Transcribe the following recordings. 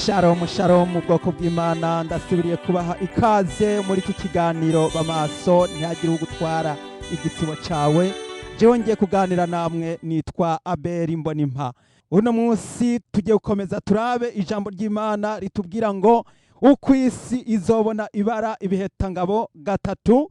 Shalom shalom mu bwoko bw'Imana, ndasubiriye kubaha ikaze muri iki kiganiro bamaso ntihagire ugutwara igitsibo cawe. Jewe ngiye kuganira namwe nitwa Abeli Mbonimpa. Uno munsi tugiye gukomeza turabe ijambo ry'Imana ritubwira ngo uko isi izobona ibara ibihetangabo gatatu.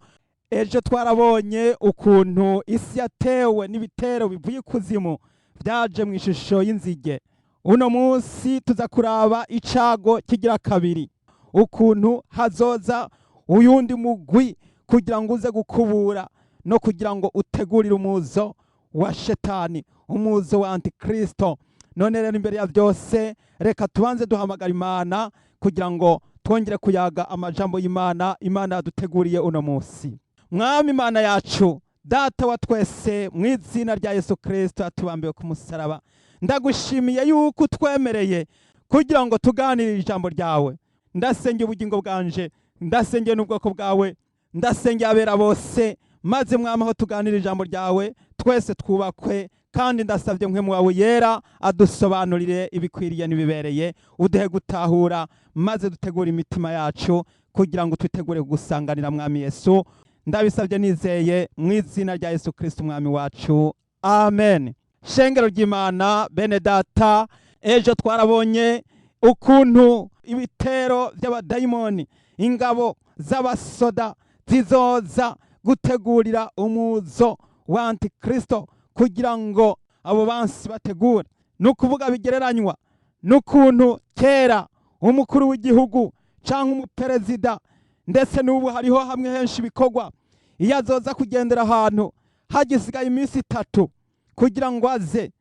Ejo twarabonye ukuntu isi yatewe n'ibitero bivuye ikuzimu byaje mu ishusho y'inzige. Uno munsi tuza kuraba icago kigira kabiri, ukuntu hazoza uyundi mugwi kugira ngo uze gukubura no kugira ngo utegurire umuzo wa shetani, umuzo wa antikristo. None rero imbere ya byose reka tubanze duhamagara Imana kugira ngo twongere kuyaga amajambo y'Imana Imana yaduteguriye uno munsi. Mwami Imana yacu, Data wa twese, mu izina rya Yesu Kristo yatubambiwe ku musaraba, ndagushimiye yuko utwemereye kugira ngo tuganire ijambo ryawe. Ndasengeye ubugingo bwanje, ndasengeye n'ubwoko bwawe, ndasengeye abera bose, maze Mwami aho tuganira ijambo ryawe twese twubakwe, kandi ndasabye Mpwemu wawe Yera adusobanurire ibikwiriye n'ibibereye, uduhe gutahura, maze dutegure imitima yacu kugira ngo twitegure kugusanganira. Mwami Yesu, ndabisabye nizeye mu izina rya Yesu Kristo Umwami wacu, amen. Shengero ry'Imana, bene data, ejo twarabonye ukuntu ibitero by'abadayimoni, ingabo z'abasoda zizoza gutegurira umuzo wa antikristo kugira ngo abo bansi bategure. Ni ukuvuga bigereranywa n'ukuntu kera umukuru w'igihugu cyangwa umuperezida, ndetse n'ubu hariho hamwe henshi bikorwa, iyo azoza kugendera ahantu hagisigaye iminsi 3 kugira ngo aze,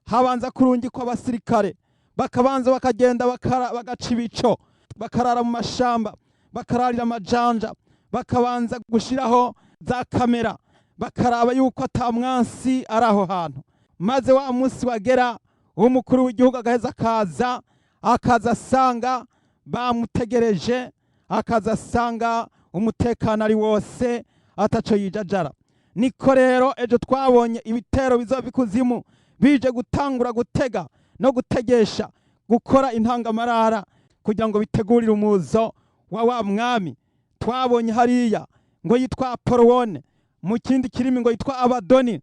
habanza kurungikwa abasirikare, bakabanza bakagenda bagaca ibico, bakarara mu mashamba, bakararira amajanja, bakabanza gushiraho za kamera, bakaraba yuko ata mwansi ari aho hantu. Maze wa munsi wagera, umukuru w'igihugu agaheza akaza, akaza asanga bamutegereje, akaza asanga umutekano ari wose, ataco yijajara. Niko rero ejo twabonye ibitero bizova ikuzimu bije gutangura gutega no gutegesha, gukora intangamarara kugira ngo bitegurire umuzo wa wa mwami twabonye hariya ngo yitwa Apolowone, mu kindi kirimi ngo yitwa Abadoni.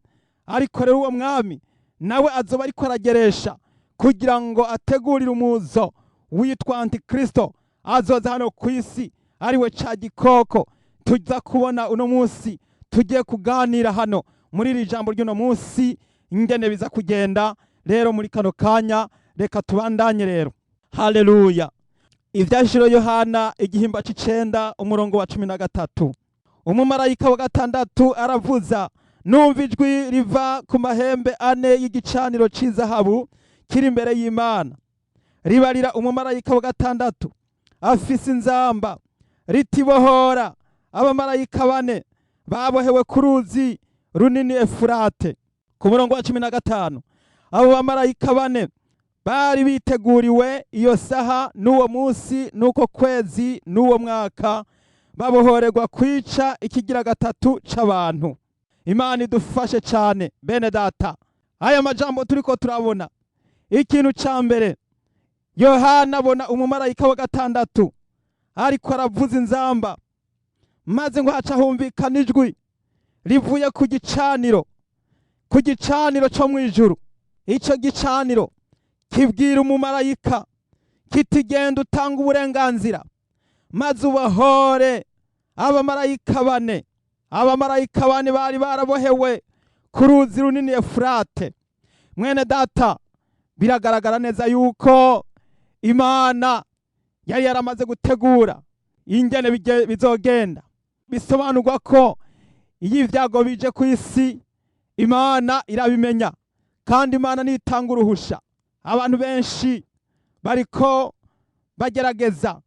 Ariko rero uwo mwami nawe azoba ariko arageresha kugira ngo ategurire umuzo witwa antikristo azoza hano ku isi, ariwe ca gikoko tuza kubona uno munsi. Tugiye kuganira hano muri iri jambo ry'uno munsi ingene biza kugenda. Rero muri kano kanya reka tubandanye rero. Haleluya. Ivyahishuriwe Yohana igihimba c'icenda umurongo wa 13: umumarayika wa gatandatu aravuza, numva ijwi riva ku mahembe ane y'igicaniro c'izahabu kiri imbere y'Imana, ribarira umumarayika wa gatandatu afise inzamba riti: bohora abamarayika bane babohewe ku ruzi runini Efurate. Ku murongo wa 15: abo bamarayika bane bari biteguriwe iyo saha n'uwo munsi n'uko kwezi n'uwo mwaka, babohorerwa kwica ikigira gatatu c'abantu. Imana idufashe cyane, bene data. Aya majambo turiko turabona, ikintu ca mbere, Yohana abona umumarayika wa gatandatu ariko aravuza inzamba, maze ngo haca humvikana ijwi rivuye ku gicaniro, ku gicaniro cyo mu ijuru. Icyo gicaniro kibwira umumarayika kiti: genda utanga uburenganzira maze ubohore abamarayika bane, abamarayika bane bari barabohewe ku ruzi runini Efurate. Mwene data, biragaragara neza yuko Imana yari yaramaze gutegura ingene bizogenda. Bisobanurwa ko iyo ibyago bije ku isi Imana irabimenya, kandi Imana nitanga uruhusha. Abantu benshi bariko bagerageza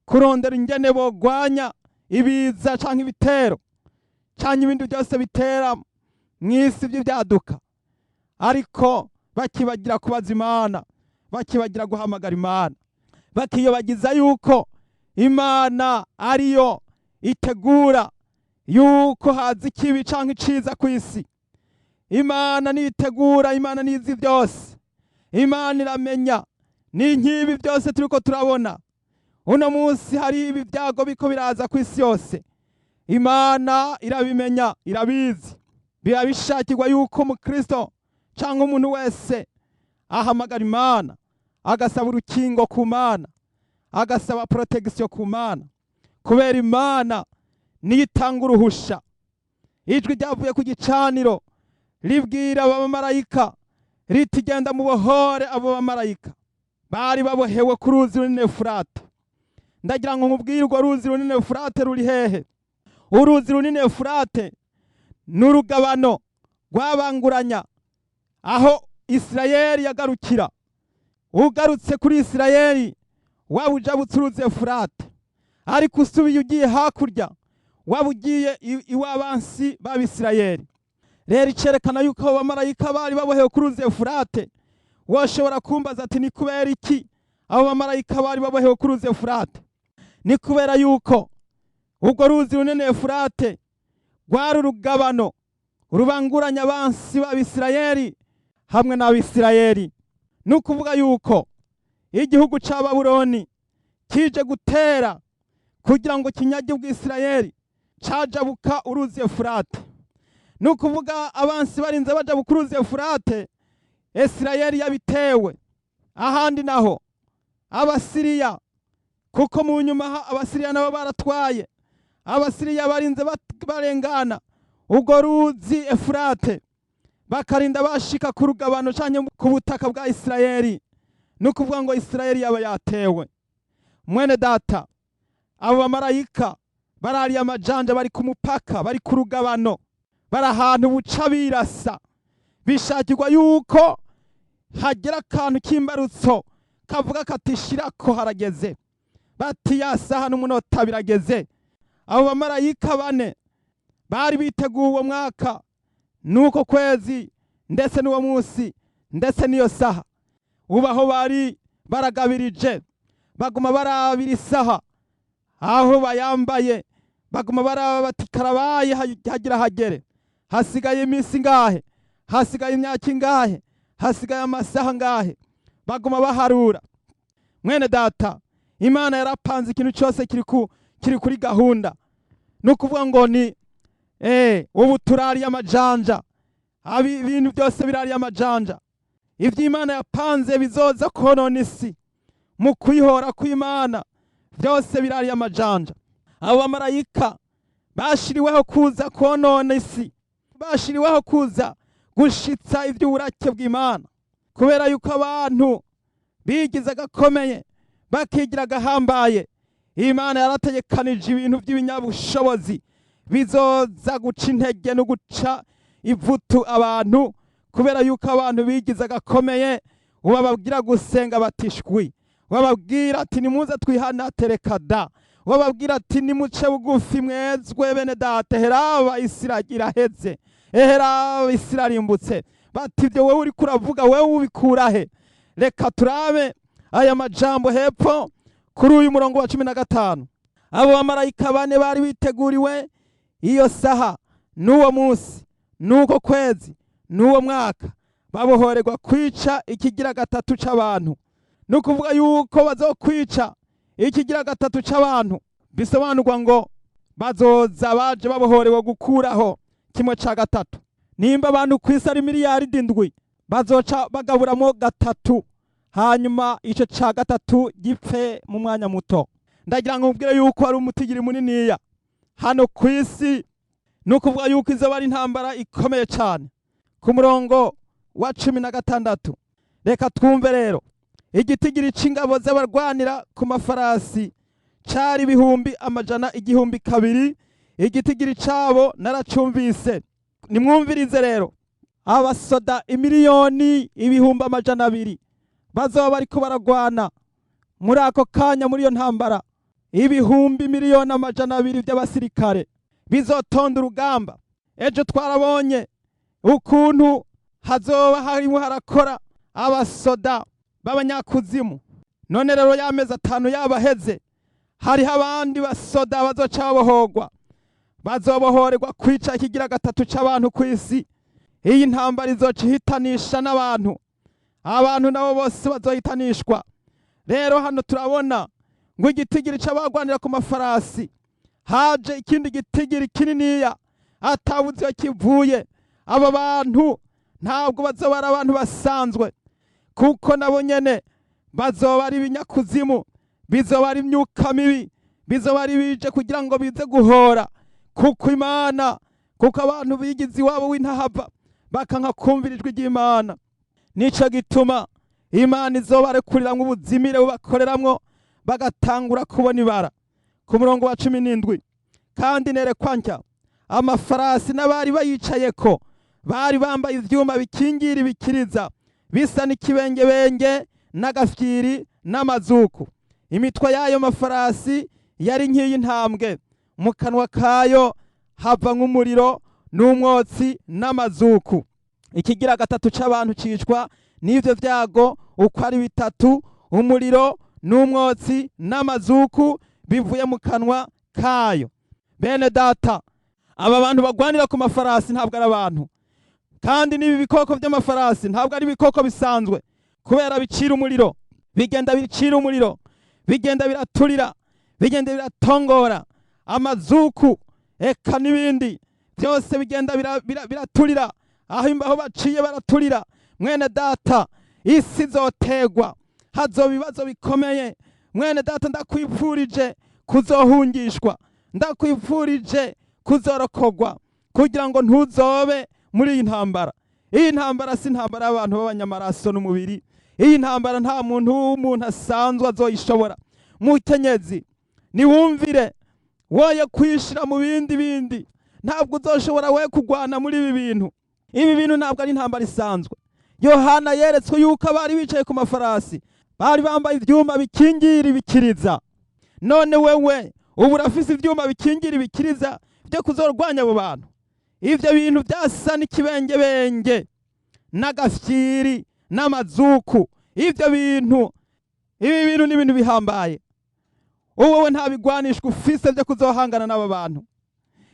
kurondera ingene bogwanya ibiza canke ibitero canke ibindi byose bitera mw'isi by'ibyaduka, ariko bakibagira kubaza Imana, bakibagira guhamagara Imana, bakiyobagiza yuko Imana ariyo itegura yuko haza ikibi canke iciza ku isi. Imana nitegura, Imana nizi byose, Imana iramenya. Ni nk'ibi byose turiko turabona uno munsi. Hari ibi byago biko biraza ku isi yose. Imana irabimenya, irabizi. Biba bishakirwa yuko umukristo cyangwa umuntu wese ahamagara Imana, agasaba urukingo ku Mana, agasaba protection ku Mana, kubera Imana niyo itanga uruhusha. Ijwi ryavuye ku gicaniro ribwira abamarayika riti: "Genda mubohore abo bamarayika bari babohewe ku ruzi runini Efurate." Ndagira ngo nkubwire, urwo ruzi runini Efurate ruri hehe? Uruzi runini Efurate ni urugabano rwabanguranya aho Isirayeli yagarukira. Ugarutse kuri Isirayeli, waba ujabutse uruzi Efurate, ariko usubiye ugiye hakurya, waba ugiye iw'abansi b'Abisirayeli. Rero icerekana yuko abo bamarayika bari babohewe ku ruzi Efurate, washobora kumbaza ati: "Ni kubera iki abo bamarayika bari babohewe ku ruzi Efurate?" Ni kubera yuko urwo ruzi runini Efurate rwari urugabano rubanguranya abansi b'Abisirayeli hamwe n'Abisirayeli. Ni ukuvuga yuko igihugu ca Babuloni kije gutera kugira ngo kinyage ubwisirayeli, cajabuka uruzi Efurate. Ni ukuvuga abansi barinze bajabuka uruzi Efurate, Isirayeli yabitewe. Ahandi naho Abasiriya, kuko mu nyuma Abasiriya nabo baratwaye. Abasiriya barinze barengana urwo ruzi Efurate, bakarinda bashika ku rugabano canke ku butaka bwa Isirayeli, ni ukuvuga ngo Isirayeli yaba yatewe. Mwene data, abo bamarayika barariye amajanja, bari ku mupaka, bari ku rugabano, bari ahantu buca birasa. Bishakirwa yuko hagera akantu k'imbarutso kavuga kati: "Shirako, harageze." Bati: "Ya saha n'umunota birageze." Abo bamarayika bane bari biteguye uwo mwaka n'uko kwezi, ndetse n'uwo munsi, ndetse n'iyo saha. Ubu aho bari baragabirije, baguma barabira isaha aho bayambaye, baguma baraba bati: "Karabaye, hagira hagere. Hasigaye iminsi ngahe? Hasigaye imyaka ingahe? Hasigaye amasaha ngahe?" Baguma baharura. Mwene data, Imana yarapanze ikintu cyose, kiri kuri gahunda. Ni ukuvuga ngo ni ubu turariye amajanja, ibintu byose birariye amajanja. Ibyo Imana yapanze bizoza konona isi mu kwihora kw'Imana, byose birariye amajanja. Abo bamarayika bashiriweho kuza konona isi, bashiriweho kuza gushitsa iby'uburake bw'Imana, kubera yuko abantu bigize agakomeye, bakigira agahambaye. Imana yarategekanije ibintu by'ibinyabushobozi bizoza guca intege no guca ivutu abantu, kubera yuko abantu bigize agakomeye. Ubababwira gusenga batishwi, bababwira ati: "Nimuze twihanatereka da." Bababwira ati: "Nimuce bugufi mwezwe bene data, heraba isi iraheze, eheraba isi irarimbutse." Bati: "Ibyo wowe uriko uravuga, wowe ubikura he?" Reka turabe aya majambo hepfo kuri uyu murongo wa 15. Abo bamarayika bane bari biteguriwe iyo saha n'uwo munsi n'uko kwezi n'uwo mwaka, babohorerwa kwica ikigira gatatu c'abantu. Ni ukuvuga yuko bazokwica ikigira gatatu c'abantu, bisobanurwa ngo bazoza baje babohorewe gukuraho kimwe ca gatatu. Nimba abantu ku isi ari miliyaridi 7, bazoca bagaburamo gatatu, hanyuma ico ca gatatu gipfe mu mwanya muto. Ndagira ngo mubwire yuko ari umutigiri muniniya hano ku isi. Ni ukuvuga yuko izoba ari intambara ikomeye cyane. Ku murongo wa 16, reka twumve rero. Igitigiri c'ingabo z'abarwanira ku mafarasi cari 202,000. Igitigiri cabo naracumvise. Nimwumvirize rero, abasoda 200,000,000 bazoba bariko baragwana muri ako kanya muri iyo ntambara. 200,000,000 by'abasirikare bizotonda urugamba. Ejo twarabonye ukuntu hazoba harimo harakora abasoda b'abanyakuzimu. None rero y'amezi 5 yabaheze, hariho abandi basoda bazoca babohorwa, bazobohorerwa kwica ikigira gatatu c'abantu ku isi. Iyi ntambara izoca ihitanisha n'abantu, abantu nabo bose bazohitanishwa. Rero hano turabona ngo igitigiri c'abagwanira ku mafarasi, haje ikindi gitigiri kininiya atabuze iyo kivuye. Aba bantu ntabwo bazoba ari abantu basanzwe, kuko nabo nyene bazoba ari ibinyakuzimu, bizoba ari imyuka mibi, bizoba ari bije kugira ngo bize guhora, kuko Imana, kuko abantu bigize iwabo w'intahava bakanka kumvira ijwi ry'Imana. Nico gituma Imana izobarekuriramwo ubuzimire bubakoreramwo, bagatangura kubona ibara. Ku murongo wa 17: "Kandi nerekwa ntya amafarasi n'abari bayicayeko bari bambaye ivyuma bikingira ibikiriza bisa n'ikibengebenge n'agafyiri n'amazuku. Imitwe y'ayo mafarasi yari nk'iy'intambwe, mu kanwa kayo hava nk'umuriro n'umwotsi n'amazuku. Ikigira gatatu c'abantu cicwa n'ivyo vyago uko ari bitatu, umuriro n'umwotsi n'amazuku bivuye mu kanwa kayo." Bene data, aba bantu bagwanira ku mafarasi ntabwo ari abantu, kandi n'ibi bikoko by'amafarasi ntabwo ari ibikoko bisanzwe, kubera bicira umuriro, bigenda bicira umuriro, bigenda biraturira, bigenda biratongora amazuku, eka n'ibindi byose bigenda biraturira. Aho imbaho baciye baraturira. Mwene data, isi izotegwa, hazoba ibibazo bikomeye. Mwene data, ndakwipfurije kuzohungishwa, ndakwipfurije kuzorokogwa, kugira ngo ntuzobe muri iyi ntambara. Iyi ntambara si intambara y'abantu b'abanyamaraso n'umubiri. Iyi ntambara nta muntu w'umuntu asanzwe azoyishobora. Mukenyezi, niwumvire, woye kwishira mu bindi bindi. Ntabwo uzoshobora we kugwana muri ibi bintu. Ibi bintu ntabwo ari intambara isanzwe. Yohana yeretswe yuko abari bicaye ku mafarasi bari bambaye ivyuma bikingira ibikiriza. None wewe ubu urafise ivyuma bikingira ibikiriza byo kuzorwanya abo bantu? Ivyo bintu byasa n'ikibengebenge n'agafyiri n'amazuku. Ivyo bintu, ibi bintu ni ibintu bihambaye. Wowe nta bigwanishwa ufise byo kuzohangana n'aba bantu.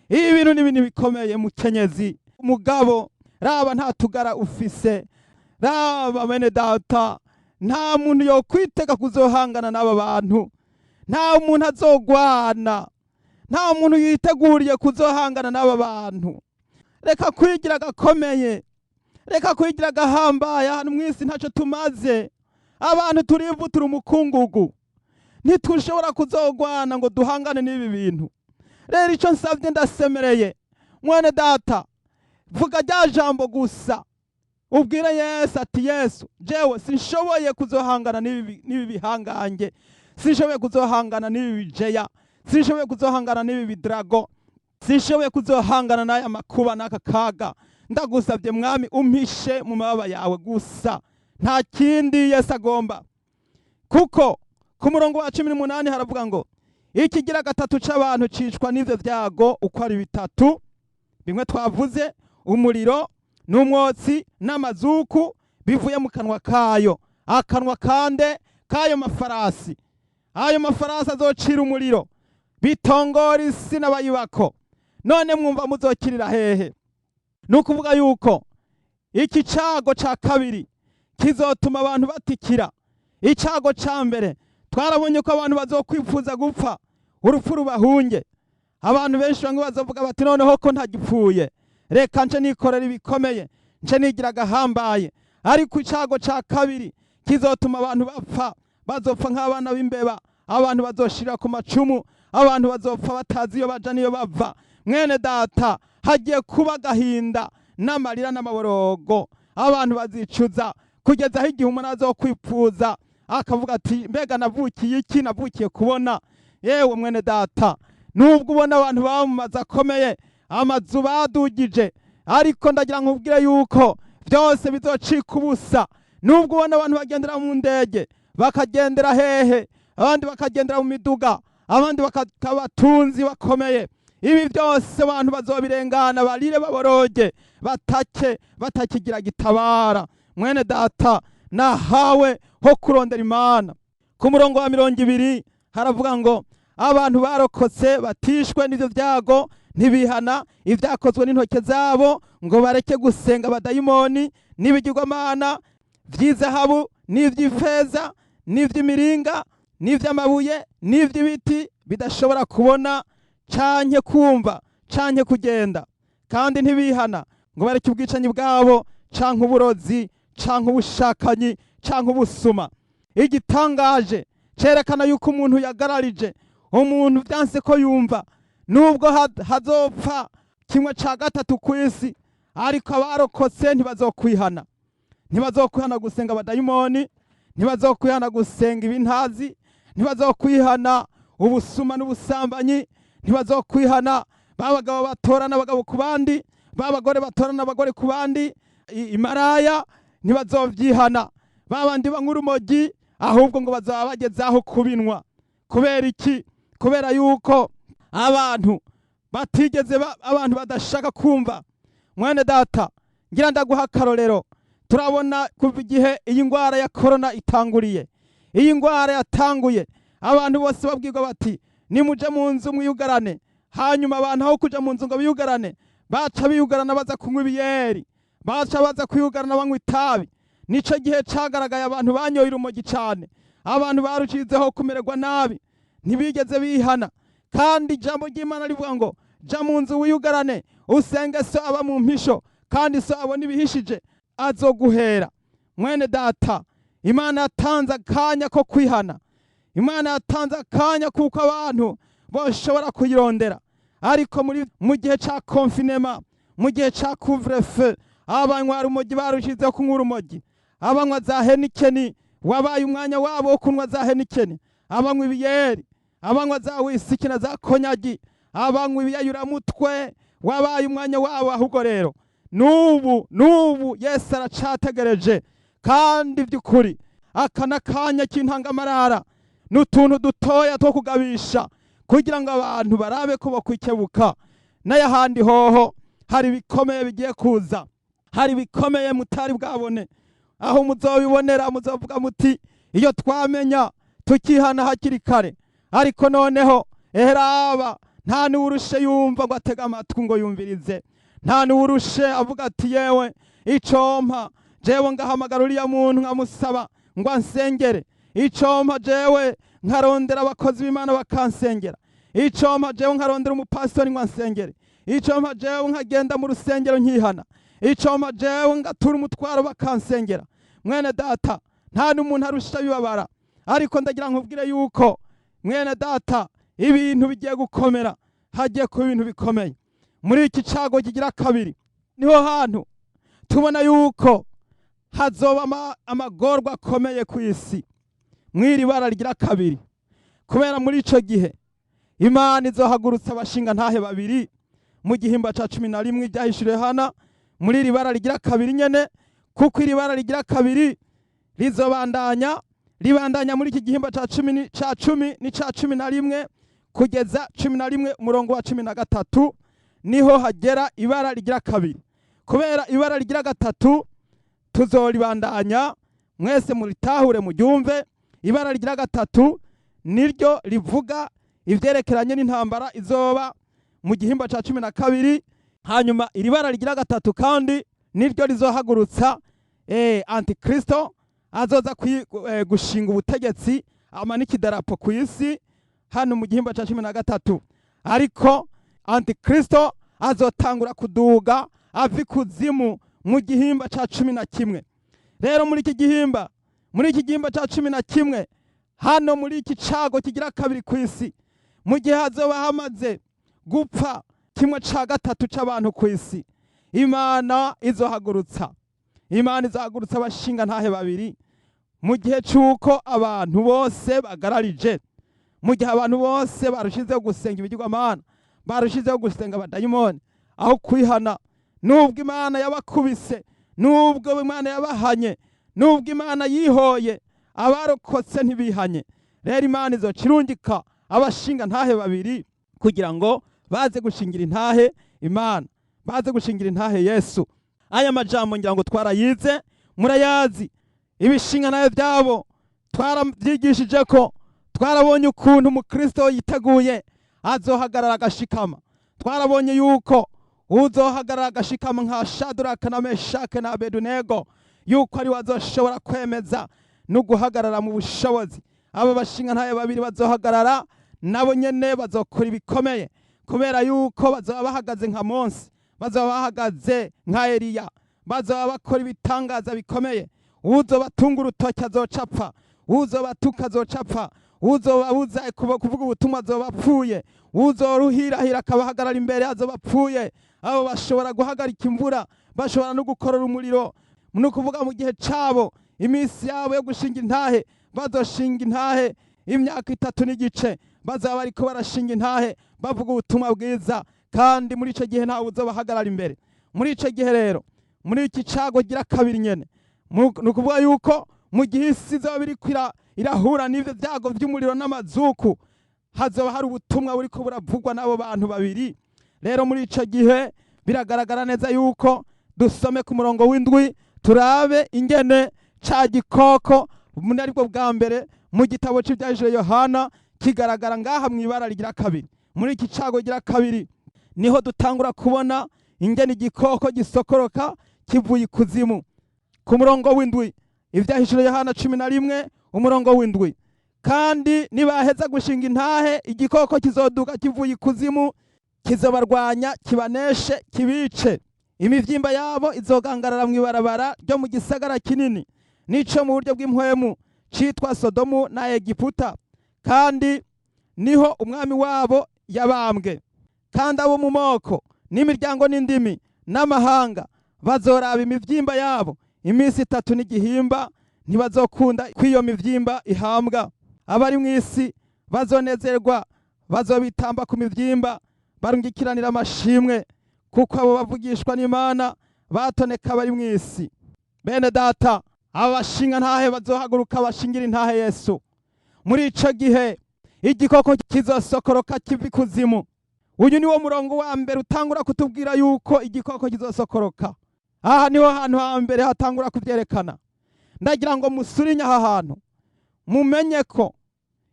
Ibi bintu ni ibintu bikomeye. Mukenyezi, mugabo, raba, nta tugara ufise. Raba bene data, nta muntu yokwitega kuzohangana n'aba bantu. Nta muntu azogwana, nta muntu yiteguriye kuzohangana n'aba bantu. Reka kwigira agakomeye, reka kwigira agahambaye. Ahantu mw'isi ntacyo tumaze. Abantu turivutura umukungugu, ntitushobora kuzogwana ngo duhangane n'ibi bintu. Rero icyo nsabye, ndasemereye, mwene data, vuga rya jambo gusa, ubwire Yesu ati: "Yesu, jewe sinshoboye kuzohangana n'ibi bihangange, sinshoboye kuzohangana n'ibi bijeya, sinshoboye kuzohangana n'ibi bidrago, sinshoboye kuzohangana n'aya makuba n'aka kaga. Ndagusabye Mwami, umpishe mu mababa yawe gusa." Nta kindi Yesu agomba, kuko ku murongo wa 18 haravuga ngo: "Ikigira gatatu c'abantu cicwa n'ivyo vyago uko ari bitatu," bimwe twavuze, umuriro n'umwotsi n'amazuku bivuye mu kanwa kayo. Akanwa kande? K'ayo mafarasi. Ayo mafarasi azocira umuriro, bitongora isi n'abayibako. None mwumva muzokirira hehe? Ni ukuvuga yuko iki cago ca kabiri kizotuma abantu batikira. Icago ca mbere twarabonye ko abantu bazokwifuza gupfa, urupfu rubahunge. Abantu benshi, bamwe bazovuga bati: "Noneho ko ntagipfuye, reka nce nikorera ibikomeye, nce nigira agahambaye." Ariko icago ca kabiri kizotuma abantu bapfa, bazopfa nk'abana b'imbeba. Abantu bazoshirira ku macumu, abantu bazopfa batazi iyo baja n'iyo bava. Mwene data, hagiye kuba agahinda n'amarira n'amaborogo. Abantu bazicuza kugeza aho igihe umuntu azokwipfuza akavuga ati: "Mbega navukiye iki? Navukiye kubona?" Yewe mwene data, nubwo ubona abantu baba mu mazu akomeye, amazu badugije, ariko ndagira nkubwire yuko byose bizocika ubusa. Nubwo ubona abantu bagendera mu ndege, bakagendera hehe, abandi bakagendera mu miduga, abandi bakaba abatunzi bakomeye, ibi byose abantu bazobirengana, barire, baboroge, batake batakigira gitabara. Mwene data, nahawe ho kurondera Imana. Ku murongo wa 20 haravuga ngo: "Abantu barokotse batishwe n'ivyo vyago ntibihana ibyakozwe n'intoke zabo, ngo bareke gusenga abadayimoni n'ibigirwamana vy'izahabu n'ivy'ifeza. n'ivy'imiringa, n'ivy'amabuye, n'ivy'ibiti, bidashobora kubona canke kumva canke kugenda. Kandi ntibihana ngo bareke ubwicanyi bwabo, canke uburozi, canke ubushakanyi, canke ubusuma. Igitangaje cerekana yuko umuntu yagararije, umuntu vyanse ko yumva, nubwo hazopfa 1/3 ku isi, ariko abarokotse ntibazokwihana. Ntibazokwihana gusenga abadayimoni, ntibazokwihana gusenga ibintazi, ntibazokwihana ubusuma n'ubusambanyi, ntibazokwihana babagabo batorana abagabo ku bandi, babagore batorana abagore ku bandi, imaraya, ntibazovyihana. Babandi banywa urumogi, ahubwo ngo bazaba bageze aho kubinwa. Kubera iki? Kubera yuko abantu batigeze abantu badashaka kumva. Mwene data, ngira ndaguha akarorero. Turabona kuva igihe iyi ngwara ya corona itanguriye, iyi ngwara yatanguye, abantu bose babwirwa bati: "Nimuje mu nzu mwiyugarane." Hanyuma abantu aho kuja mu nzu ngo biyugarane, baca biyugarana baza kunywa ibiyeri, baca baza kwiyugarana banywa itabi. Nico gihe cagaragaye abantu banyoye urumogi cane, abantu barucizeho kumererwa nabi, ntibigeze bihana. Kandi ijambo ry'Imana rivuga ngo: "Ja mu nzu wiyugarane, usenge so aba mu mpisho, kandi so abona ibihishije azoguhera." Mwene data, Imana yatanze akanya ko kwihana. Imana yatanze akanya kuko abantu bashobora kuyirondera. Ariko mu gihe ca confinement, mu gihe ca couvre-feu, abanywa urumogi barushizeho kunywa urumogi, abanywa za Heineken wabaye umwanya wabo wo kunywa za Heineken, abanywa ibiyeri, abanywa za wisiki na za konyagi, abanywa ibiyayuramutwe wabaye umwanya wabo. Ahubwo rero n'ubu Yesu aracategereje. Kandi by'ukuri aka n'akanya k'intangamarara, n'utuntu dutoya two kugabisha kugira ngo abantu barabe ko bokwikebuka. N'ayahandi hoho hari ibikomeye bigiye kuza, hari ibikomeye mutari bwabone. Aho muzobibonera muzovuga muti: "Iyo twamenya tukihana hakiri kare." Ariko noneho eheraba, nta n'uwurushe yumva ngo atege amatwi ngo yumvirize, nta n'uwurushe avuga ati: "Yewe, icompa jewe ngahamagara uriya muntu nkamusaba ngo ansengere, icompa jewe nkarondera abakozi b'Imana bakansengera, icompa jewe nkarondera umupasitori ngo ansengere, icompa jewe nkagenda mu rusengero nkihana, icompa jewe ngatura umutwaro bakansengera." Mwene data, nta n'umuntu arusha bibabara. Ariko ndagira nkubwire yuko, mwene data, ibintu bigiye gukomera, hagiye kuba ibintu bikomeye muri iki cago kigira kabiri. Niho hantu tubona yuko hazoba amagorwa akomeye ku isi mw'iri bara rigira kabiri, kubera muri ico gihe Imana izohagurutsa abashinga ntahe babiri mu gihimba ca 11 ibyahishuriwe Yohana, muri iri bara rigira kabiri nyene, kuko iri bara rigira kabiri rizobandanya, ribandanya muri iki gihimba ca 10 n'ica 11 kugeza 11 umurongo wa 13, niho hagera ibara rigira kabiri. Kubera ibara rigira gatatu tuzoribandanya, mwese muritahure, muryumve. Ibara rigira gatatu niryo rivuga ivyerekeranye n'intambara izoba mu gihimba ca 12. Hanyuma iri bara rigira gatatu kandi niryo rizohagurutsa antikristo azoza gushinga ubutegetsi, amanika idarapo ku isi hano mu gihimba ca 13. Ariko antikristo azotangura kuduga ava ikuzimu mu gihimba ca 11. Rero muri iki gihimba ca 11 hano, muri iki cago kigira kabiri ku isi, mu gihe hazoba hamaze gupfa 1/3 c'abantu ku isi, Imana izohagurutsa abashinga ntahe babiri mu gihe c'uko abantu bose bagararije, mu gihe abantu bose barushizeho gusenga ibigirwamana, barushizeho gusenga abadayimoni aho kwihana. Nubwo Imana yabakubise, nubwo Imana yabahanye, nubwo Imana yihoye, abarokotse ntibihanye. Rero Imana izoca irungika abashinga ntahe babiri kugira ngo baze gushingira intahe Imana, baze gushingira intahe Yesu. Aya majambo ngira ngo twarayize, murayazi. Ibishinga ntahe byabo twarabyigishije, ko twarabonye ukuntu umukristo yiteguye azohagarara agashikama. Twarabonye yuko uzohagarara agashikama nka Shaduraka na Meshake na Abedunego, yuko ari we azoshobora kwemeza. No guhagarara mu bushobozi. Aba bashinga ntaye babiri bazohagarara nabo nyene bazokora ibikomeye, kubera yuko bazoba bahagaze nka Mose, bazoba bahagaze nka Eliya, bazoba bakora ibitangaza bikomeye. Uzobatunga urutoki azoca apfa, uzobatuka azoca apfa, uzobabuza kuvuga ubutumwa azoba apfuye, uzoruhirahira akabahagarara imbere azoba apfuye. Abo bashobora guhagarika imvura, bashobora no gukorora umuriro. Ni ukuvuga mu gihe cabo, iminsi yabo yo gushinga intahe, bazoshinga intahe imyaka 3 n'igice. Bazaba bariko barashinga intahe, bavuga ubutumwa bwiza, kandi muri ico gihe ntawe uzobahagarara imbere. Muri ico gihe rero, muri iki cago gira kabiri nyene, ni ukuvuga yuko mu gihe isi izoba iriko irahura n'ivyo vyago vy'umuriro n'amazuku, hazoba hari ubutumwa buriko buravugwa n'abo bantu babiri. Rero muri ico gihe biragaragara neza yuko, dusome ku murongo w'7, turabe ingene ca gikoko muri aribwo bwa mbere mu gitabo c'Ivyahishuriwe Yohana kigaragara ngaha mu ibara rigira kabiri. Muri iki cago gira kabiri niho dutangura kubona ingene igikoko gisokoroka kivuye ikuzimu. Ku murongo w'7, Ivyahishuriwe Yohana 11 umurongo w'7: "Kandi nibaheza gushinga intahe, igikoko kizoduka kivuye ikuzimu, kizobarwanya, kibaneshe, kibice. Imivyimba yabo izogangarara mw'ibarabara ryo mu gisagara kinini, nico mu buryo bw'impwemu citwa Sodomu na Egiputa, kandi niho Umwami wabo yabambwe. Kandi abo mu moko n'imiryango n'indimi n'amahanga bazoraba imivyimba yabo iminsi 3 n'igihimba, ntibazokunda ko iyo mivyimba ihambwa. Abari mu isi bazonezerwa, bazobitamba ku mivyimba, barungikiranira amashimwe, kuko abo bavugishwa n'Imana batoneka bari mu isi." Bene data, aba bashinga ntahe bazohaguruka bashingira intahe Yesu. Muri ico gihe igikoko kizosokoroka kiva ikuzimu. Uyu ni wo murongo wa mbere utangura kutubwira yuko igikoko kizosokoroka. Aha niho hantu hambere hatangura kubyerekana. Ndagira ngo musurinye aha hantu, mumenye ko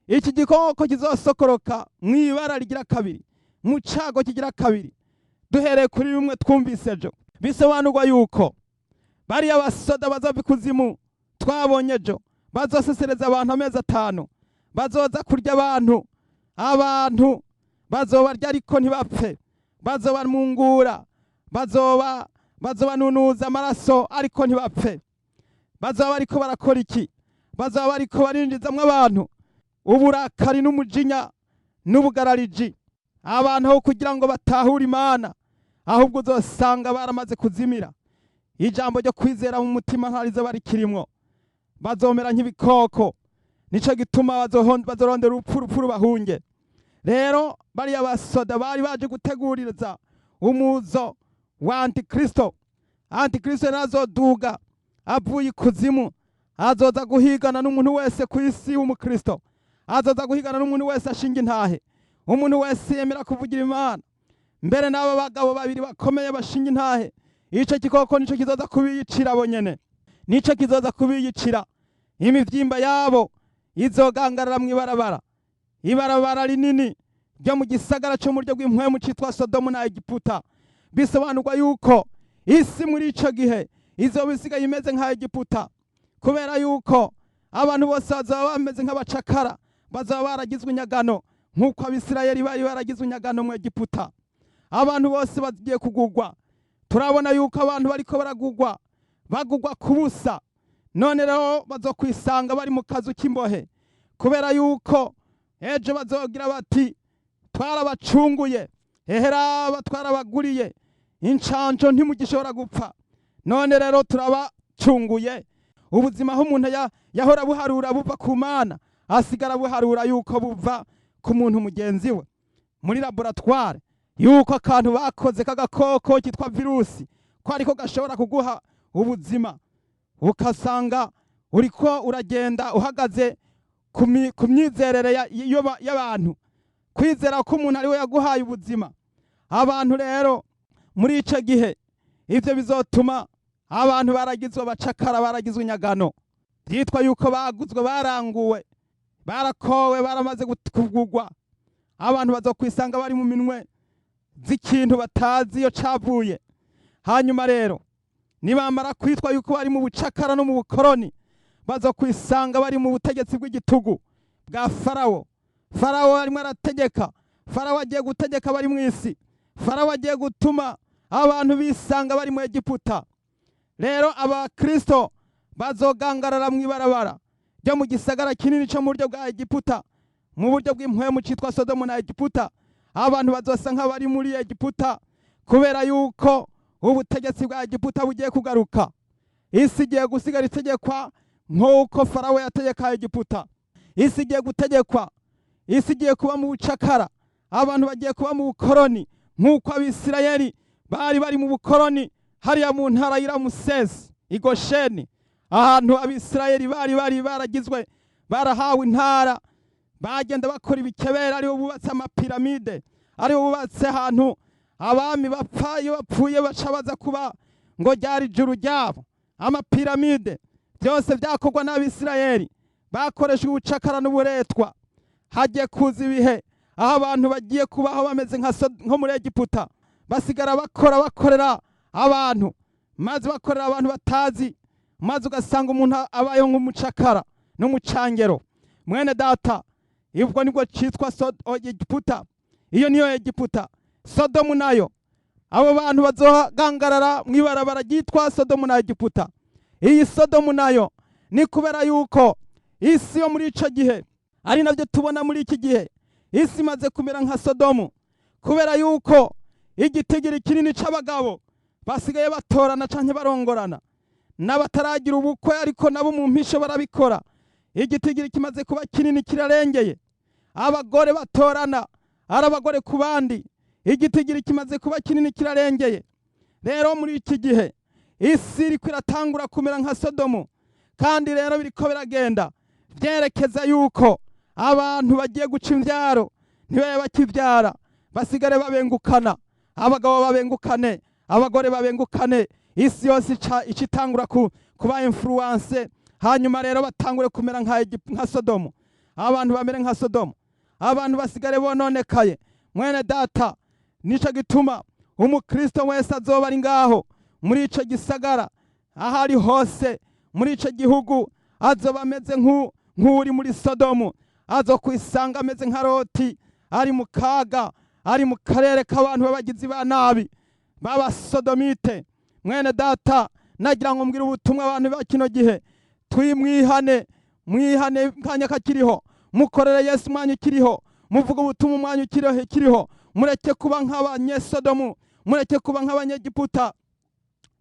iki gikoko kizosokoroka mu ibara rigira kabiri, mu cago kigira kabiri, duhereye kuri bimwe twumvise ejo. Bisobanurwa yuko bariya basoda bazava ikuzimu twabonye ejo bazosesereza abantu amezi 5, bazoza kurya abantu. Abantu bazobarya ariko ntibapfe, bazobamungura, bazobanunuza amaraso ariko ntibapfe. Bazoba bariko barakora iki? Bazoba bariko barinjizamwo abantu uburakari n'umujinya n'ubugarariji, abantu aho kugira ngo batahure Imana, ahubwo uzosanga baramaze kuzimira. Ijambo ryo kwizera mu mutima ntarizo barikirimwo, bazomera nk'ibikoko. Nico gituma bazorondera urupfu, urupfu rubahunge. Rero bariya basoda bari baje guteguririza umuzo wa Antikristo. Antikristo rero azoduga avuye ikuzimu, azoza guhigana n'umuntu wese ku isi w'umukristo, azoza guhigana n'umuntu wese ashinga intahe, umuntu wese yemera kuvugira Imana. Mbere n'aba bagabo babiri bakomeye bashinga intahe, ico gikoko nico kizoza kubiyicira bonyene, nico kizoza kubiyicira. Imivyimba yabo izogangarara mw'ibarabara, ibarabara rinini ryo mu gisagara cyo mu buryo bw'impwemu citwa Sodomu na Egiputa. Bisobanurwa yuko isi muri ico gihe izoba isigaye imeze nka Egiputa, kubera yuko abantu bose bazaba bameze nk'abacakara, bazaba baragizwe inyagano nk'uko Abisirayeli bari baragizwe inyagano mu Egiputa. Abantu bose bagiye kugugwa. Turabona yuko abantu bariko baragugwa, bagugwa ku busa. None rero bazokwisanga bari mu kazu k'imbohe, kubera yuko ejo bazogira bati: "Twarabacunguye, eheraba twarabaguriye incanco, ntimugishobora gupfa, none rero turabacunguye." Ubuzima aho umuntu yahora buharura buva ku Mana, asigara buharura yuko buva ku muntu mugenzi we muri laboratoire, yuko akantu bakoze k'agakoko kitwa virusi ko ariko gashobora kuguha ubuzima, ukasanga uriko uragenda uhagaze ku myizerere y'abantu, kwizera ko umuntu ari we yaguhaye ubuzima. Abantu rero muri ico gihe, ivyo bizotuma abantu baragizwe abacakara, baragizwe inyagano, byitwa yuko baguzwe, baranguwe, barakowe, baramaze kugugwa. Abantu bazokwisanga bari mu minwe z'ikintu batazi iyo cavuye. Hanyuma rero nibamara kwitwa yuko bari mu bucakara no mu bukoroni, Bazokwisanga bari mu butegetsi bw'igitugu bwa Farawo. Farawo arimo arategeka. Farawo agiye gutegeka bari mu isi. Farawo agiye gutuma abantu bisanga bari mu Egiputa. Rero abakristo bazogangarara mu ibarabara ryo mu gisagara kinini cyo mu buryo bwa Egiputa, mu buryo bw'impwemu, cyitwa Sodomu na Egiputa. Abantu bazosa nk'abari muri Egiputa, kubera yuko ubutegetsi bwa Egiputa bugiye kugaruka. Isi igiye gusigara itegekwa nk'uko Farawo yategeka Egiputa. Isi igiye gutegekwa, isi igiye kuba mu bucakara. Abantu bagiye kuba mu bukoroni nk'uko Abisirayeli bari bari mu bukoroni hariya mu ntara y'Iramusesi, Igosheni, ahantu Abisirayeli bari baragizwe, barahawe intara. Bagenda bakora ibikebera, aribo bubatse amapiramide, aribo bubatse ahantu abami bapfa, iyo bapfuye baca baza kuba, ngo ryari ijuru ryabo. Amapiramide byose byakorwa n'Abisirayeli bakoresha ubucakara n'uburetwa. Hagiye kuza ibihe aho abantu bagiye kubaho bameze nko muri Egiputa, basigara bakora, bakorera abantu, maze bakorera abantu batazi, maze ugasanga umuntu abayeho nk'umucakara n'umucangero. Mwene data, ubwo nibwo cyitwa Egiputa. Iyo niyo Egiputa. Sodomu nayo, abo bantu bazogangarara mu ibarabara ryitwa Sodomu na Egiputa. Iyi Sodomu nayo ni kubera yuko isi yo muri ico gihe, ari nabyo tubona muri iki gihe, isi imaze kumera nka Sodomu, kubera yuko igitigiri kinini c'abagabo basigaye batorana canke barongorana n'abataragira ubukwe, ariko nabo mu mpisho barabikora. Igitigiri kimaze kuba kinini, kirarengeye. Abagore batorana ari abagore ku bandi, igitigiri kimaze kuba kinini, kirarengeye. Rero muri iki gihe isi iriko iratangura kumera nka Sodomu, kandi rero biriko biragenda byerekeza yuko abantu bagiye guca imbyaro, ntibabe bakibyara, basigare babengukana, abagabo babengukane, abagore babengukane. Isi yose ica itangura kuba influence. Hanyuma rero batangure kumera nka Sodomu, abantu bamere nka Sodomu, abantu basigare bononekaye. Mwene data, nico gituma umukristo wese azoba ari ngaho muri ico gisagara, aho ari hose muri ico gihugu, azoba ameze nk'uri muri Sodomu. Azokwisanga ameze nka Loti, ari mu kaga, ari mu karere k'abantu b'abagizi ba nabi b'abasodomite. Mwene data, nagira ngo mbwire ubutumwa abantu ba kino gihe: twimwihane, mwihane kanya kakiriho, mukorere Yesu umwanya ukiriho, muvuge ubutumwa umwanya ukiriho. Mureke kuba nk'abanyesodomu, mureke kuba nk'abanyegiputa.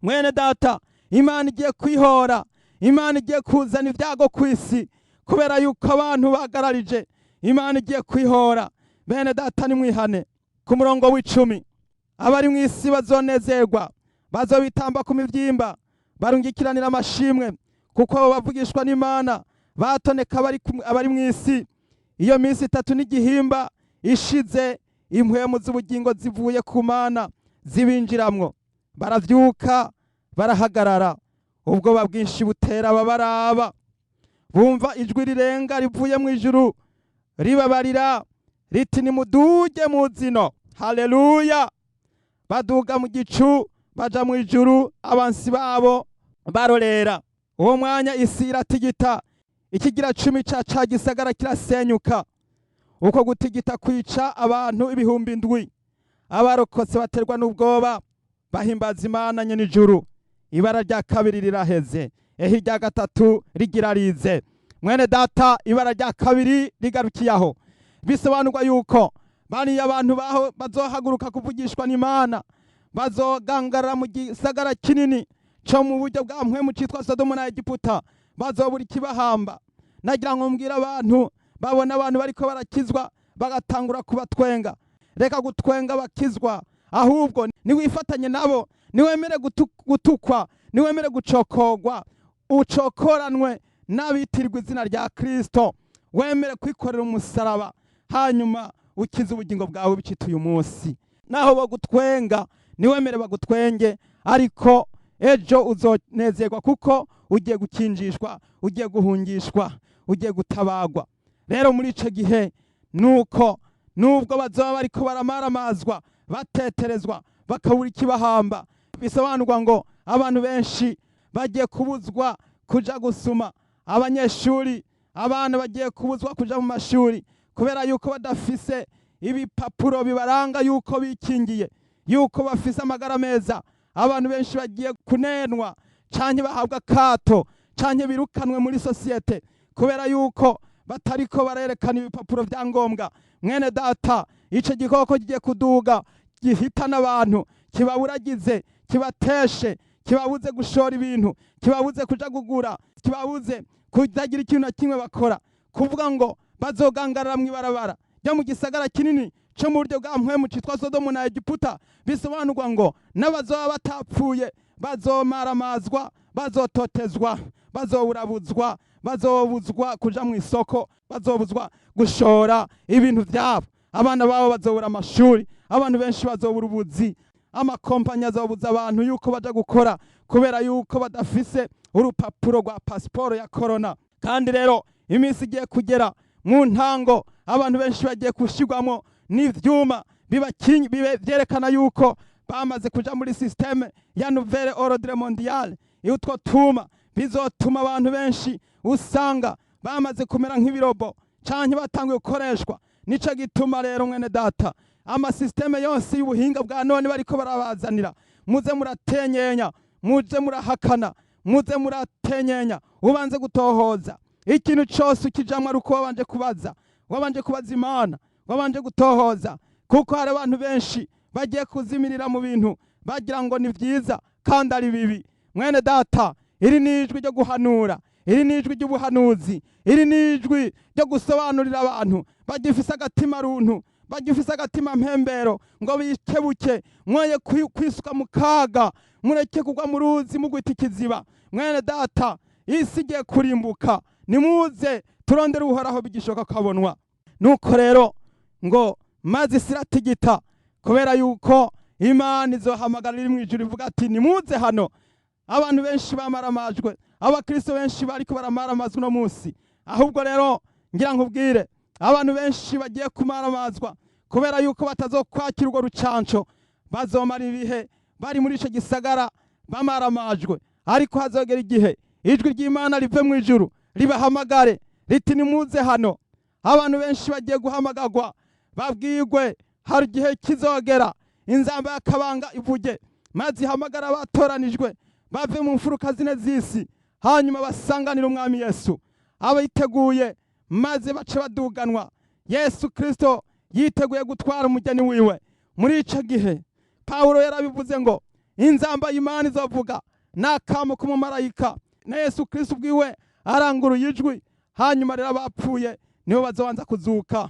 Mwene data, Imana igiye kwihora, Imana igiye kuzana ibyago ku isi kubera yuko abantu bagararije. Imana igiye kwihora. Bene data, nimwihane. Ku murongo w'10: abari mu isi bazonezerwa, bazobitamba ku mivyimba, barungikiranira amashimwe, kuko abo bavugishwa n'Imana batoneka abari mu isi. Iyo minsi 3 n'igihimba ishize, impwemu z'ubugingo zivuye ku Mana zibinjiramwo, baravyuka barahagarara. Ubwoba bwinshi butera ababaraba. Bumva ijwi rirenga rivuye mu ijuru ribabarira riti: "Nimuduge mu zino." Haleluya! Baduga mu gicu, baja mu ijuru, abansi babo barorera. Uwo mwanya isi iratigita, ikigira cumi ca gisagara kirasenyuka. Uko gutigita kwica abantu 7000. Abarokotse baterwa n'ubwoba, bahimbaza Imana nyene ijuru. Ibara rya kabiri riraheze, eho irya gatatu rigira rize. Mwene data, ibara rya kabiri rigarukiye aho. Bisobanurwa yuko bariya abantu baho bazohaguruka kuvugishwa n'Imana bazogangarara mu gisagara kinini co mu buryo bwa mpwemu citwa Sodomu na Egiputa, bazobura ikibahamba. Nagira ngo mbwire abantu babona abantu bariko barakizwa bagatangura kubatwenga: reka gutwenga bakizwa, ahubwo niwifatanye nabo, niwemere gutukwa, niwemere gucokogwa, ucokoranwe n'abitirwa izina rya Kristo, wemere kwikorera umusaraba, hanyuma ukize ubugingo bwawe bicita uyu munsi. Naho bagutwenga, niwemere bagutwenge, ariko ejo uzonezerwa, kuko ugiye gukinjishwa, ugiye guhungishwa, ugiye gutabagwa. Rero muri ico gihe, nuko nubwo bazoba bariko baramaramazwa, bateterezwa, bakabura ikibahamba, bisobanurwa ngo abantu benshi bagiye kubuzwa kuja gusuma. Abanyeshuri, abana bagiye kubuzwa kuja mu mashuri kubera yuko badafise ibipapuro bibaranga yuko bikingiye, yuko bafise amagara meza. Abantu benshi bagiye kunenwa canke bahabwa akato canke birukanwe muri sosiyete kubera yuko batariko barerekana ibipapuro vya ngombwa. Mwene data, ico gikoko kigiye kuduga gihitana abantu, kibaburagize, kibateshe, kibabuze gushora ibintu, kibabuze kuja kugura, kibabuze kutagira ikintu na kimwe bakora. Kuvuga ngo bazogangarara mw'ibarabara ryo mu gisagara kinini co mu buryo bwa mpwemu citwa Sodomu na Egiputa, bisobanurwa ngo n'abazoba batapfuye bazomaramazwa, bazototezwa, bazoburabuzwa, bazobuzwa kuja mu isoko, bazobuzwa gushora ibintu vyabo, abana babo bazobura amashuri, abantu benshi bazobura ubuzi, amakompanyi azobuza abantu yuko baja gukora kubera yuko badafise urupapuro rwa pasiporo ya korona. Kandi rero iminsi igiye kugera mu ntango abantu benshi bagiye gushirwamo n'ivyuma vyerekana yuko bamaze kuja muri système ya nouvelle ordre mondiale. Utwo tuma bizotuma abantu benshi usanga bamaze kumera nk'ibirobo canke batanguye gukoreshwa. Nico gituma rero, mwene data, amasystème yose y'ubuhinga bwa none bariko barabazanira, muze muratenyenya, muze murahakana, muze muratenyenya, ubanze gutohoza. Ikintu cose ukijamwo ari uko wabanje kubaza, wabanje kubaza Imana, wabanje gutohoza, kuko hari abantu benshi bagiye kuzimirira mu bintu bagira ngo ni vyiza kandi ari bibi. Mwene data, iri ni ijwi ryo guhanura, iri ni ijwi ry'ubuhanuzi, iri ni ijwi ryo gusobanurira abantu bagifise agatima runtu, bagifise agatima mpembero, ngo bikebuke, mwoye kwisuka mu kaga, mureke kugwa mu ruzi mugwita ikiziba. Mwene data, isi igiye kurimbuka, nimuze turondere Uhoraho bigishoboka kabonwa. Nuko rero ngo maze isi iratigita kubera yuko Imana izohamagara iri mu ijuru ivuga ati: "Nimuze hano." Abantu benshi bamaramajwe, abakristo benshi bariko baramaramazwa uno munsi. Ahubwo rero ngira nkubwire, abantu benshi bagiye kumaramazwa kubera yuko batazokwakira urwo rucanco, bazomara ibihe bari muri ico gisagara bamaramajwe. Ariko hazogera igihe ijwi ry'Imana rive mu ijuru ribahamagare riti: "Nimuze hano." Abantu benshi bagiye guhamagarwa babwirwe. Hari igihe kizogera inzamba y'akabanga ivuge, maze ihamagara abatoranijwe bave mu mfuruka zine z'isi, hanyuma basanganire Umwami Yesu. Abayiteguye maze bace baduganwa. Yesu Kristo yiteguye gutwara umugeni wiwe muri ico gihe. Pawulo yarabivuze ngo inzamba y'Imana izovuga n'akamo k'umumarayika na Yesu Kristo ubwiwe aranguruye ijwi. Hanyuma rero abapfuye nibo bazobanza kuzuka,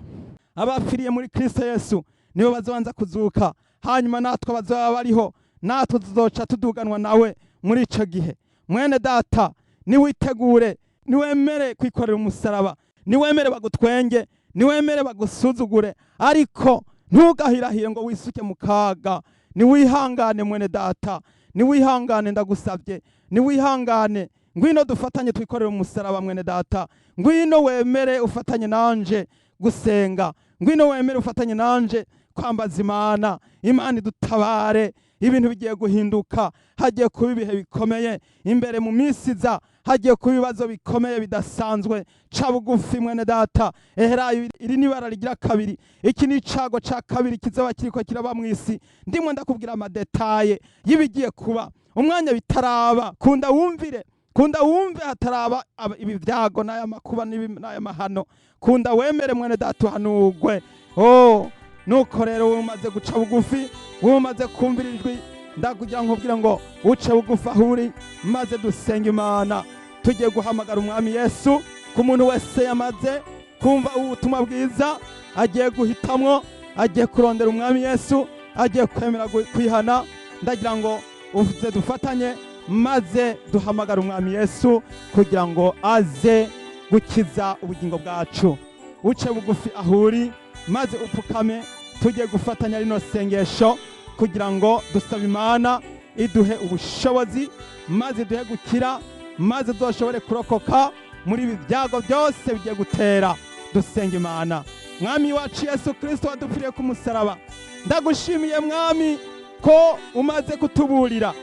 abapfiriye muri Kristo Yesu nibo bazobanza kuzuka, hanyuma natwe bazoba bariho natwe tuzoca tuduganwa nawe muri ico gihe. Mwene data, niwitegure, niwemere kwikorera umusaraba, niwemere bagutwenge, niwemere bagusuzugure, ariko ntugahirahire ngo wisuke mu kaga. Niwihangane, mwene data, niwihangane, ndagusabye, niwihangane. Ngwino dufatanye twikorere umusaraba. Mwene data, ngwino wemere ufatanye nanje gusenga, ngwino wemere ufatanye nanje kwambaza Imana, Imana idutabare. Ibintu bigiye guhinduka, hagiye kuba ibihe bikomeye imbere mu minsi iza, hagiye kuba ibibazo bikomeye bidasanzwe. Ca bugufi, mwene data. Ehera, iri ni ibara rigira kabiri. Iki ni icago ca kabiri kizoba kiriko kiraba mu isi. Ndimwe ndakubwira amadétails y'ibigiye kuba umwanya bitaraba. Kunda wumvire, kunda wumve hataraba ibi byago n'aya makuba n'aya mahano. Kunda wemere, mwene data, uhanurwe. Oh, nuko rero wowe umaze guca bugufi, wowe umaze kumvira ijwi, ndakugira nkubwire ngo uce bugufi aho uri maze dusenga Imana. Tugiye guhamagara Umwami Yesu. Ku muntu wese yamaze kumva ubutumwa bwiza, agiye guhitamwo, agiye kurondera Umwami Yesu, agiye kwemera kwihana, ndagira ngo uze dufatanye maze duhamagara Umwami Yesu kugira ngo aze gukiza ubugingo bwacu. Uce bugufi aho uri maze upfukame. Tugiye gufatanya rino sengesho kugira ngo dusabe Imana iduhe ubushobozi maze iduhe gukira, maze dushobore kurokoka muri ibi byago byose bigiye gutera. Dusenga Imana. Mwami wacu Yesu Kirisito wadupfiriye ku musaraba, ndagushimiye Mwami ko umaze kutuburira.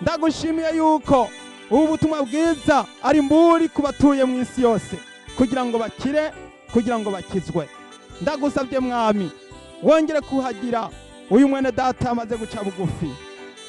Ndagushimiye yuko Ubu butumwa bwiza ari mburi ku batuye mu isi yose, kugira ngo bakire, kugira ngo bakizwe. Ndagusabye Mwami, wongere kuhagira uyu mwene data amaze guca bugufi,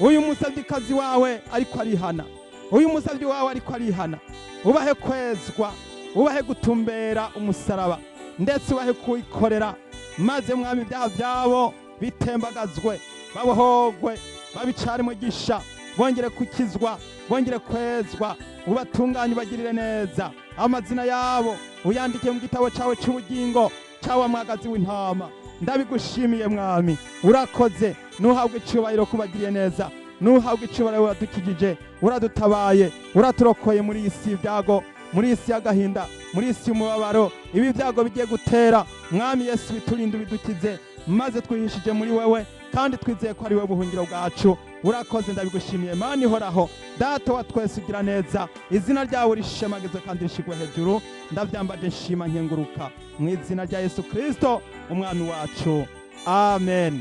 uyu musabyikazi wawe ariko arihana, uyu musabyi wawe ariko arihana. Ubahe kwezwa, ubahe gutumbera umusaraba, ndetse ubahe kuwikorera, maze Mwami, ibyaha byabo bitembagazwe, babohogwe, babicare mugisha, bongere gukizwa, bongere kwezwa. Ubatunganye, ubagirire neza. Amazina yabo uyandike mu gitabo cyawe cy'ubugingo cyawa mwagazi w'intama. Ndabigushimiye Mwami, urakoze. Nuhabwe icyubahiro kubagiriye neza, nuhabwe icyubahiro uradukijije, uradutabaye, uraturokoye muri iyi si y'ibyago, muri iyi si y'agahinda, muri iyi si y'umubabaro. Ibi byago bigiye gutera, Mwami Yesu, biturinde, ubidukize, maze twihishije muri wewe kandi twizeye ko ari wowe buhungiro bwacu. Urakoze, ndabigushimiye Mana ihoraho, Data wa twese ugira neza. Izina ryawe rishemagizwe kandi rishigwe hejuru. Ndabyambaje, nshima, nkenguruka mu izina rya Yesu Kristo umwami wacu, amen.